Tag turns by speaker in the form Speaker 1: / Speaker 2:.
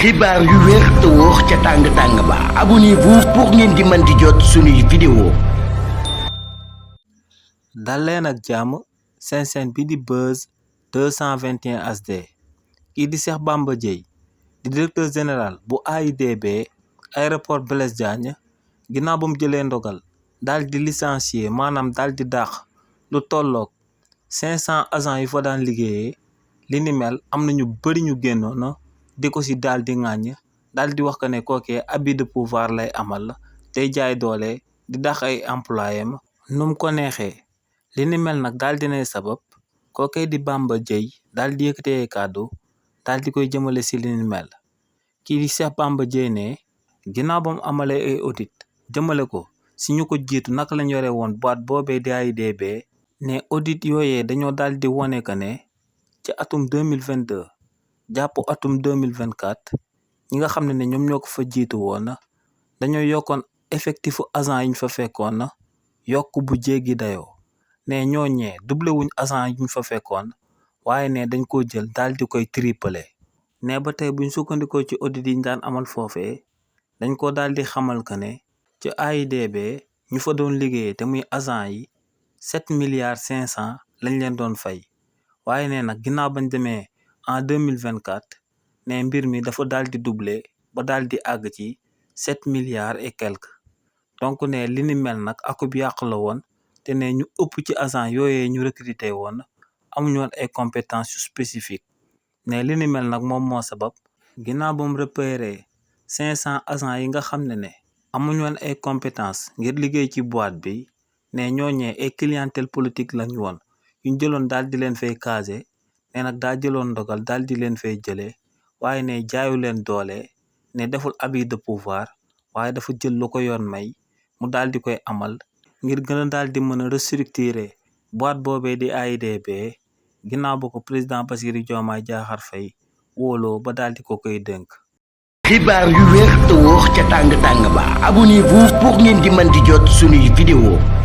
Speaker 1: xibaar yu wér te wóor ca tàng-tàng ba abonnez-vous pour ngeen di mën di jot suñuy vidéo.
Speaker 2: dal leen ak jàmm seen chaîne bi di Buzz 221 HD kii di Cheikh Bamba Dièye di directeur général bu AIBD aéroport Blaise Diagne ginnaaw ba mu jëlee ndogal daal di licencier maanaam daal di dàq lu tolloog 500 agents yu fa daan liggéeyee li ni mel am na ñu bëri ñu génnoon di ko si daal di ŋàññ daal di wax que ne kookee abus de pouvoir lay amal tey jaay doole di dàq ay employé am nu mu ko neexee li ni mel nag daal dinay sabab kookee di Bamba Dièye daal di yëkkatee kàddu daal di koy jëmale si li ni mel kii di Cheikh Bamba Dièye ne ginnaaw ba mu amalee ay audit jëmale ko si ñu ko jiitu naka lañ yore woon boîte boobee di AIBD ne audit yooyee dañoo daal di wone que ne ci atum 2022 jàpp atum 2024 ñi nga xam ne ñoom ñoo ko fa jiitu woon dañoo yokkoon effectifu agent yi ñu fa fekkoon yokk bu jéggi dayoo ne ñooñee doublé wuñ agent yi ñu fa fekkoon waaye ne dañ koo jël daal di koy triplé ne ba tey buñ sukkandikoo ci audit yi ñu daan amal foofee dañ ko daal di xamal que ne ci AIBD ñu fa doon liggéeyee te muy agent yi 7 milliards 500 lañ leen doon fay waaye ne nag ginnaaw bañ demee en 2024 ne mbir mi dafa daal di doublé ba daal di àgg ci 7 milliards et quelques donc ne li ni mel nag akub yàq la woon te ne ñu ëpp ci agent yooyee ñu recruté woon amuñu woon ay compétences yu spécifiques ne li ni mel nag moom moo sabab ginnaaw ba mu repéré 500 agents yi nga xam ne amuñu woon ay compétences ngir liggéey ci boîte bi ne ñooñee ay clientèle politique lañ woon yuñ jëloon daal di leen fay casé ne nag daa jëloon ndogal daal di leen fay jëlee waaye ne jaayu leen doole ne deful abus de pouvoir waaye dafa jël lu ko yoon may mu daal di koy amal ngir gën a daal di mën a restructurer boîte boobee di AIBD ginnaaw ba ko président Bassirou Diomaye Diakhar Faye wóoloo ba daal di ko koy dénk.
Speaker 1: xibaar yu wér te wóor ca tàng-tàng ba abonnez-vous pour ngeen di mën di jot suñuy vidéo.